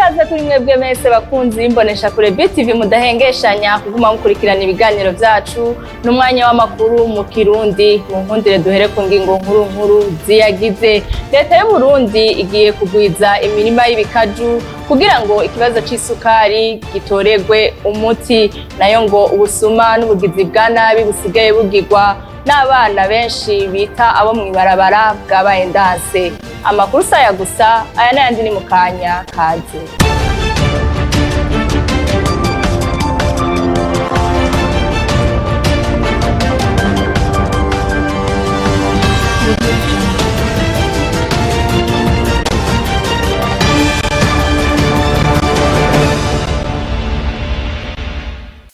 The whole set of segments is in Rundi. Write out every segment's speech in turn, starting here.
Ikaze kuri mwebwe mwese bakunzi b'imbonesha kure BTV mudahengeshanya kuguma mukurikirana ibiganiro vyacu n'umwanya w'amakuru mu Kirundi. Mu nkundire duhere ku ngingo nkuru nkuru ziyagize. Leta y'u Burundi igiye kugwiza imirima y'ibikaju kugira ngo ikibazo c'isukari gitoregwe umuti. Nayo ngo ubusuma n'ubugizi bwa nabi busigaye bugirwa n'abana benshi bita abo mw'ibarabara bwabaye ndanse. Amakuru saya gusa, aya n'ayandi ni mu kanya kaze.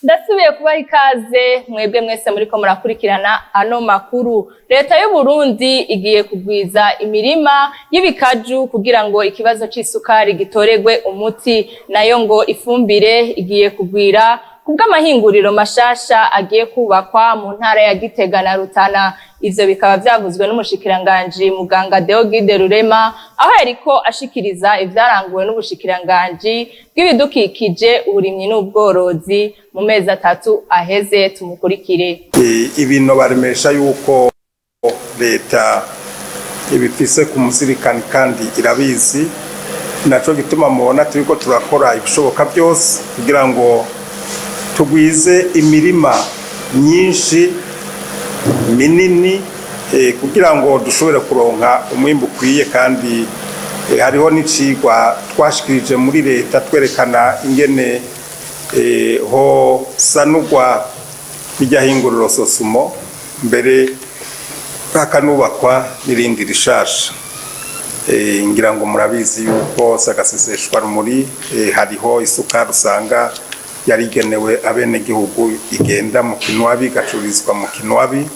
Ndasubiye kubaha ikaze mwebwe mwese muriko murakurikirana ano makuru. Leta y'u Burundi igiye kugwiza imirima y'ibikaju kugira ngo ikibazo c'isukari gitoregwe umuti. Nayo ngo ifumbire igiye kugwira kubw'amahinguriro mashasha agiye kubakwa mu ntara ya Gitega na Rutana. Ivyo bikaba vyavuzwe n'umushikiranganji muganga Deogide Rurema, aho yariko ashikiriza ivyaranguwe n'ubushikiranganji bw'ibidukikije, uburimyi n'ubworozi mu mezi 3 aheze. Tumukurikire. Ibintu baremesha yuko leta ibifise ku muzirikani kandi irabizi, naco gituma mubona turiko turakora ibishoboka byose kugira ngo tugwize imirima myinshi minini, kugira ngo dushobore kuronka umwimbu ukwiye. Kandi hariho n'icigwa twashikirije muri leta twerekana ingene ho sanurwa rirya hinguriro Sosumo, mbere hakanubakwa n'irindi rishasha. Ngira ngo murabizi yuko sagaseseshwa rumuri, hariho isukari usanga yarigenewe abenegihugu igenda mu Kinwabi, igacururizwa mu Kinwabi.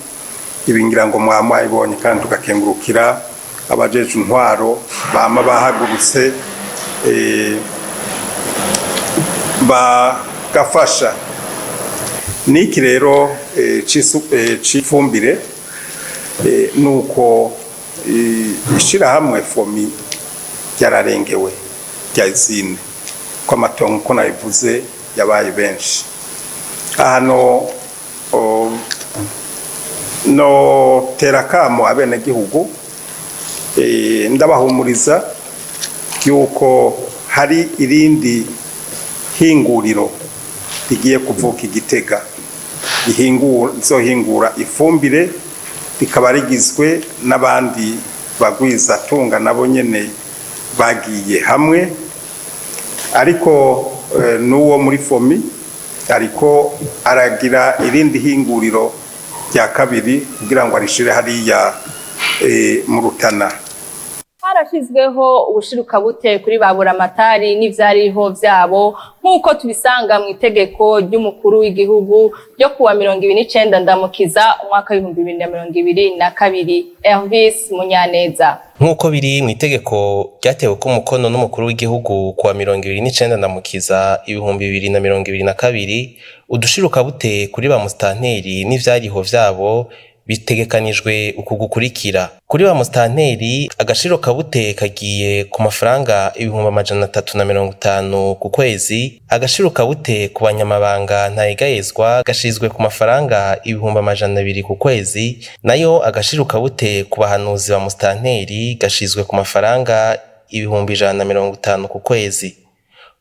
Ibi ngira ngo mwamwayibonye, kandi tugakengurukira abajeje intwaro bama bahagurutse bagafasha. Niki rero c'ifumbire, nuko ishirahamwe FOMI ryararengewe rya izine ko amatongo, ko nabivuze, yabaye benshi ahano. No tera kamo abenegihugu, ndabahumuriza yuko hari irindi hinguriro rigiye kuvuka Igitega rizohingura ifumbire, rikaba rigizwe n'abandi bagwiza tunga nabo nyene bagiye hamwe, ariko n'uwo muri FOMI ariko aragira irindi hinguriro rya kabiri kugira ngo arishire hariya mu Rutana. Harashizweho ubushirukabute kuri ba buramatari n'ivyariho vyabo, nk'uko tubisanga mu itegeko ry'umukuru w'igihugu ryo kuwa 29 Ndamukiza umwaka w'2022. Elvis Munyaneza. Nk'uko biri mu itegeko ryatewe ko umukono n'umukuru w'igihugu kuwa 29 Ndamukiza 2022, udushirukabute kuri ba musitanteri n'ivyariho vyabo bitegekanijwe uku gukurikira: kuri ba musitanteri, agashiro kabute kagiye ku mafaranga 350,000 ku kwezi. Agashiro kabute ku banyamabanga ntayegayezwa gashizwe ku mafaranga 200,000 ku kwezi. Nayo agashiro kabute ku bahanuzi ba musitanteri gashizwe ku mafaranga 150,000 ku kwezi.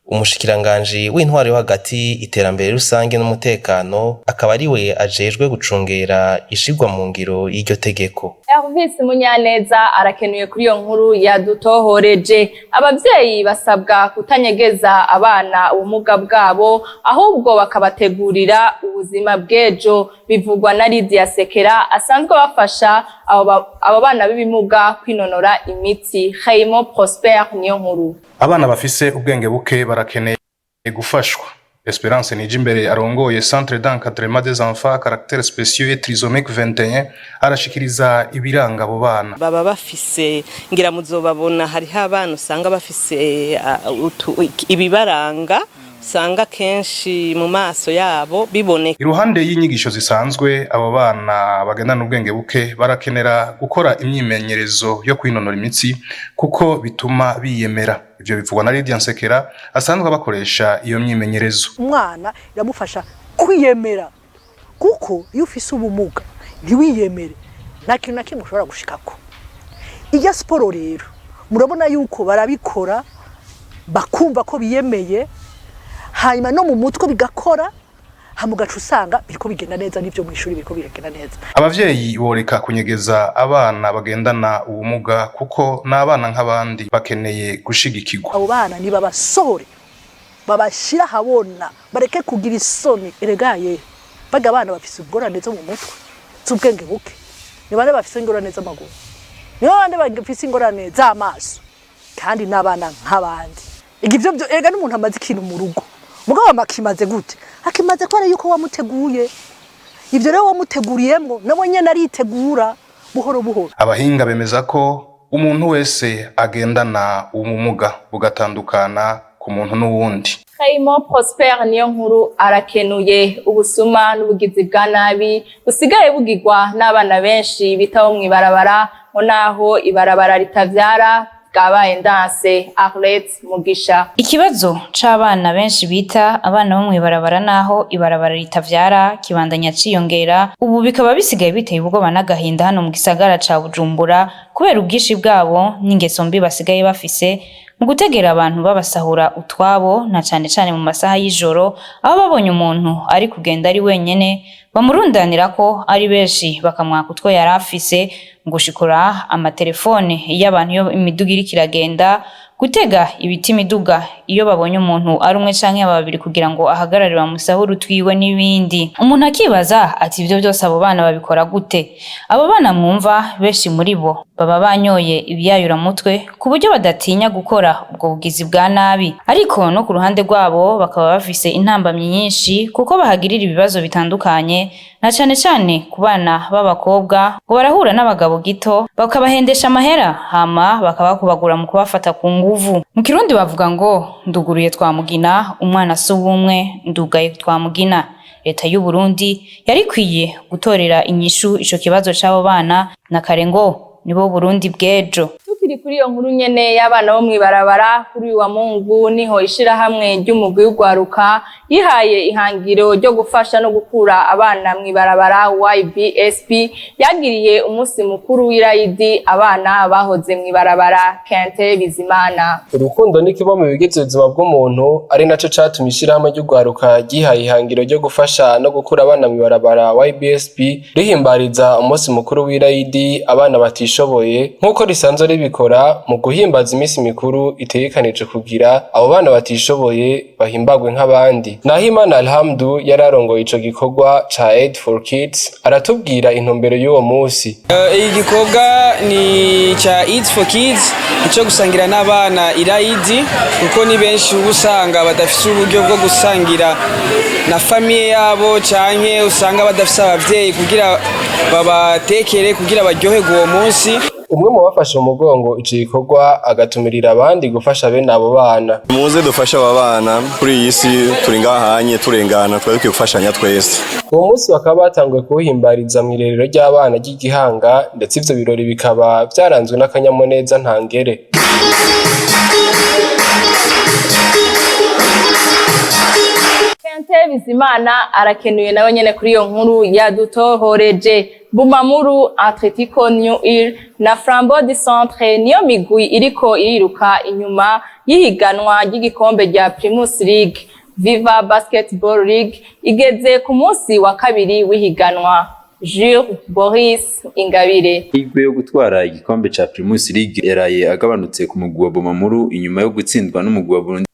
Umushikiranganji w'intwaro yo hagati, iterambere rusange n'umutekano akaba ariwe ajejwe gucungera ishirwa mu ngiro y'iryo tegeko. Elvis Munyaneza arakenuye kuri iyo nkuru yadutohoreje. Abavyeyi basabwa kutanyegeza abana ubumuga bwabo, ahubwo bakabategurira ubuzima bw'ejo. Bivugwa na Lydia Sekera asanzwe bafasha abo bana b'ibimuga kwinonora imitsi. Raymond Prosper niyo nkuru. Abana bafise ubwenge buke barakeneye gufashwa. Esperance Nijimbere arongoye Centre d'encadrement des enfants à caractère spéciaux et trisomique 21 arashikiriza ibiranga abo bana. Baba bafise, ngira muzobabona, hariho abana usanga bafise ibibaranga. Usanga kenshi mu maso yabo biboneka. Iruhande y'inyigisho zisanzwe, abo bana bagendana ubwenge buke barakenera gukora imyimenyerezo yo kwinonora imitsi kuko bituma biyemera. Ivyo bivugwa na Lydia Nsekera asanzwe abakoresha iyo myimenyerezo. Umwana iramufasha kwiyemera, kuko iyo ufise ubumuga ntiwiyemere, nta kintu na kimwe ushobora gushikako. Irya siporo rero murabona yuko barabikora bakumva ko biyemeye, hanyuma no mu mutwe bigakora, hama ugaca usanga biriko bigenda neza, n'ivyo mw'ishuri biriko biragenda neza. Abavyeyi boreka kunyegeza abana bagendana ubumuga kuko n'abana nk'abandi, bakeneye gushigikirwa. Abo bana nibabasohore, babashira ahabona, bareke kugira isoni. Eregaye baga abana bafise ingorane zo mu mutwe z'ubwenge buke, ni bande bafise ingorane z'amaguru, ni bande bafise ingorane z'amaso, kandi n'abana nk'abandi. Ivyo byo erega n'umuntu amaze ikintu mu rugo, mugabo akimaze gute? Akimaze kubera yuko wamuteguye. Ivyo rero wamuteguriyemwo, nawe nyene aritegura buhoro buhoro. Abahinga bemeza ko umuntu wese agendana ubumuga, bugatandukana ku muntu n'uwundi. Raymond Prosper niyo nkuru arakenuye. Ubusuma n'ubugizi bwa nabi busigaye bugirwa n'abana benshi bitaho mw'ibarabara, ngo naho ibarabara ritavyara, bwabaye ndanse. Arlette Mugisha. Ikibazo c'abana benshi bita abana bo mw'ibarabara, naho ibarabara ritavyara, kibandanya ciyongera. Ubu bikaba bisigaye biteye ubwoba n'agahinda hano mu gisagara ca Bujumbura, kubera ubwinshi bwabo n'ingeso mbi basigaye bafise mu gutegera abantu babasahura utwabo, na cane cane mu masaha y'ijoro, aho babonye umuntu ari kugenda ari wenyene bamurundanira ko ari benshi, bakamwaka utwo yari afise, mu gushikura amatelefone y'abantu iyo imiduga iriko iragenda, gutega ibiti imiduga iyo babonye umuntu ari umwe canke babiri kugira ngo ahagarare bamusahure utwiwe n'ibindi. Umuntu akibaza ati: ivyo byose abo bana babikora gute? Abo bana mwumva, benshi muri bo baba banyoye ibiyayuramutwe ku buryo badatinya gukora ubwo bugizi bwa nabi. Ariko no ku ruhande rwabo bakaba bafise intambamyi nyinshi, kuko bahagirira ibibazo bitandukanye, na cane cane ku bana b'abakobwa, ngo barahura n'abagabo gito bakabahendesha amahera, hama bakabakubagura mu kubafata ku nguvu. Mu Kirundi bavuga ngo nduguruye twamugina, umwana si uwumwe, ndugaye twamugina. Leta y'u Burundi yari ikwiye gutorera inyishu ico kibazo c'abo bana, na kare ngo nibo Burundi bw'ejo. Tukiri kuri iyo nkuru nyene y'abana bo mw'ibarabara, kuri uyu wa Mungu niho ishirahamwe ry'umugwi w'ugwaruka yihaye ihangiro ryo gufasha no gukura abana mw'ibarabara, YBSP, yagiriye umunsi mukuru w'irayidi abana bahoze mw'ibarabara. Kente Bizimana. Urukundo ni kimwe mu bigize ubuzima bw'umuntu, ari naco catumye ishirahamwe ry'ugwaruka ryihaye ihangiro ryo gufasha no gukura abana mw'ibarabara, YBSP, rihimbariza umunsi mukuru w'irayidi abana batishoboye, nk'uko risanzwe ribikora mu guhimbaza iminsi mikuru itegekanije kugira abo bana batishoboye bahimbagwe nk'abandi. Nahimana Alhamdu yari arongoye ico gikorwa ca Aid for Kids, aratubwira intumbero y'uwo munsi. Iki gikorwa ni cya Eat for Kids, icyo gusangira n'abana irayidi, kuko ni benshi uba usanga badafise uburyo bwo gusangira na famille yabo, canke usanga badafise abavyeyi kugira babatekere kugira baryoherwe uwo munsi. Umwe mu bafashe mu mugongo ico gikorwa agatumirira abandi gufasha bene abo bana. Muze dufashe aba bana. Kuri iyi si turi ngahanye turengana, twari dukwiye gufashanya twese. Uwo munsi bakaba batanguye kuwuhimbariza mw'irerero ry'abana ry'Igihanga, ndetse ivyo birori bikaba vyaranzwe n'akanyamuneza ntangere. Kente Bizimana arakenuye nawe nyene kuri iyo nkuru yadutohoreje. Bumamuru, Atletico New Year na Flambeau du Centre niyo migwi iriko iriruka inyuma y'ihiganwa ry'igikombe rya Primus League. Viva Basketball League igeze ku munsi wa kabiri w'ihiganwa. Jules Boris Ingabire. Amahirwe yo gutwara igikombe ca Primus League yaraye agabanutse ku mugwi wa Bumamuru inyuma yo gutsindwa n'umugwi wa Burundi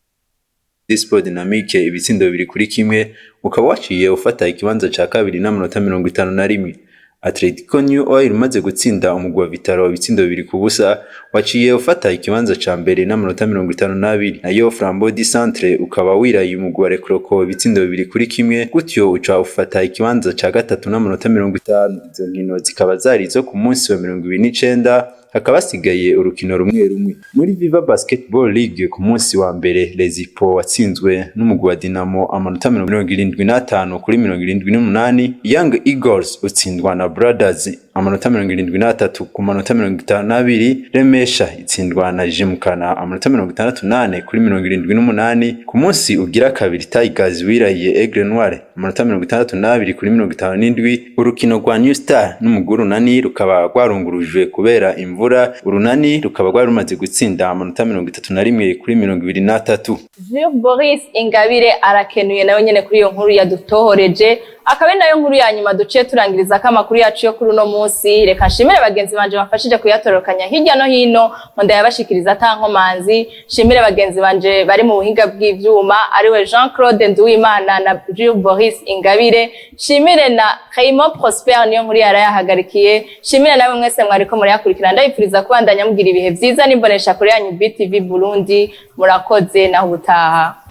Sport Dynamique ibitsindo 2-1, ukaba waciye ufata ikibanza ca kabiri n'amanota 51. Atletico New Oil umaze gutsinda umugwi wa Vitaro ibitsindo 2-0, waciye ufata ikibanza ca mbere n'amanota 52. Nayo Flambeau du Centre ukaba wiraye umugwi wa Rekroko ibitsindo 2-1, gutyo uca ufata ikibanza ca gatatu n'amanota 50. Izo nkino zikaba zari izo ku munsi wa 29. Hakaba hasigaye urukino rumwe rumwe. Muri Viva Basketball League, ku munsi wa mbere Lezipo watsinzwe n'umugwi wa Dinamo amanota 75 kuri 78. Young Eagles utsindwa na Brothers amanota 73 ku manota 52. Remesha itsindwa na Jimkana amanota 64 kuri 78. Ku munsi ugira kabiri, Tigers wirahiye Aigle Noir amanota 62 kuri 57. Urukino rwa New Star n'umugwi Urunani rukaba rwarungurujwe kubera imvura. Urunani rukaba rwari rumaze gutsinda amanota 31 kuri 23. Jules Boris Ingabire arakenuye nawe nyene kuri iyo nkuru yadutohoreje, akaba ari nayo nkuru ya nyuma duciye turangiriza ko amakuru yacu yo kuri uno munsi. Reka nshimire bagenzi banje bafashije kuyatororokanya hirya no hino ngo ndayabashikiriza ata nkomanzi. Nshimire bagenzi banje bari mu buhinga bw'ivyuma, ariwe Jean Claude Nduwimana na Jules Boris Ingabire. Nshimire na Raymond Prosper niyo nkuru yarayahagarikiye. Nshimire nawe mwese mwariko murayakurikira. Ndabipfuriza kubandanya mugira ibihe vyiza n'imbonesha kure yanyu BTV Burundi. Murakoze, naho ubutaha.